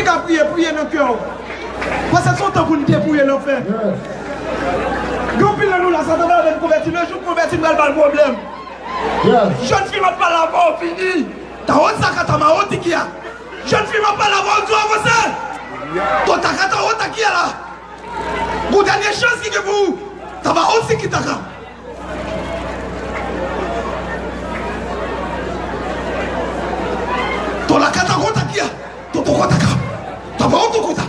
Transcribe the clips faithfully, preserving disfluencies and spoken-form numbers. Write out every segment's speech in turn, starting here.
ka priye, priye nan kè w. Paske se yon tan pou n depouye lanfè. Gen anpil nan nou la, Satan pral vin konvèti. Nan jou konvèti, pral ba l pwoblèm. Jèn fi m ap pale avè w, fini. Tawo sakata mawo tikia. Jèn fi m ap pale avè w, di w avanse. To takata wo takia la. Gon dènye chans ki gen pou ou. Taba osi ki taka. To lakata wo takia. To to kotaka. Taba wo to kota.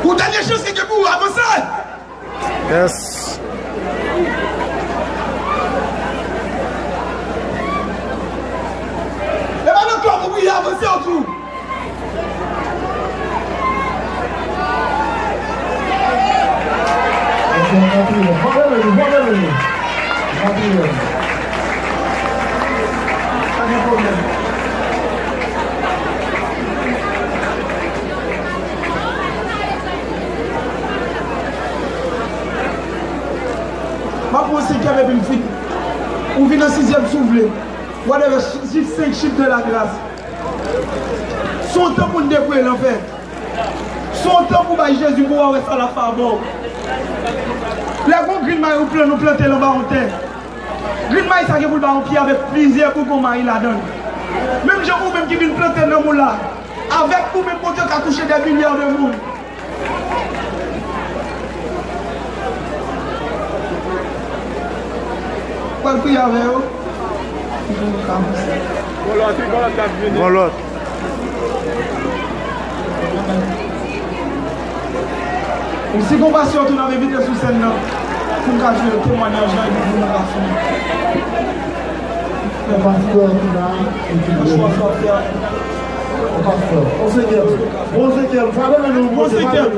Gon dènye chans ki gen pou ou, avanse. Yes. E pa nan kè w pou priye, avanse w tou. Ok, n ap priye. Fò rele li, fò rele li. N ap priye. Pa gen pwoblèm. M ap pran senkyèm epi m fini. Ou vin nan sizyèm si w vle. Whatever, jis senk chif de la gras. Se yon tan pou n depouye lanfè. Se yon tan pou bay Jezi pou w wè sa l ap fè avè w. Lè gon grenn mayi ou plant, ou plante l anba yon tè. Grenn mayi sa gen pou l ba yon pye avèk plizyè bougon mayi ladan l. Menm jan ou menm ki vin plante nan moun la, avèk ou menm Bondye ka touche dè milya de moun. Pral priye avè yo. Gon lòt, gon lòt k ap vini. Gon lòt. Si gon pastè tou, n ap envite sou sèn nan pou n ka jwe temwayaj la epi pou nou ka fini. Yon pastè ki la, epi yon chwa sa w fè a. Yon pastè. Yon senkyèm. Yon senkyèm. Fwa de nou, yon senkyèm.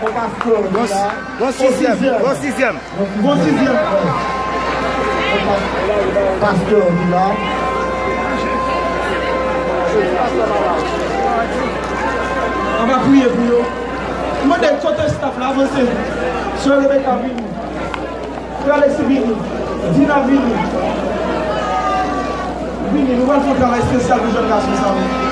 Yon pastè ki la. Yon sizyèm. Yon sizyèm. Bon sizyèm. Pastè ki la. Ann va priye pou yo. Mande tout staff la avanse. Sè Rebecca vini. Frè Alexis vini. Dina vini. Vini, nou pral fè yon travay espesyal pou jèn gason sa yo.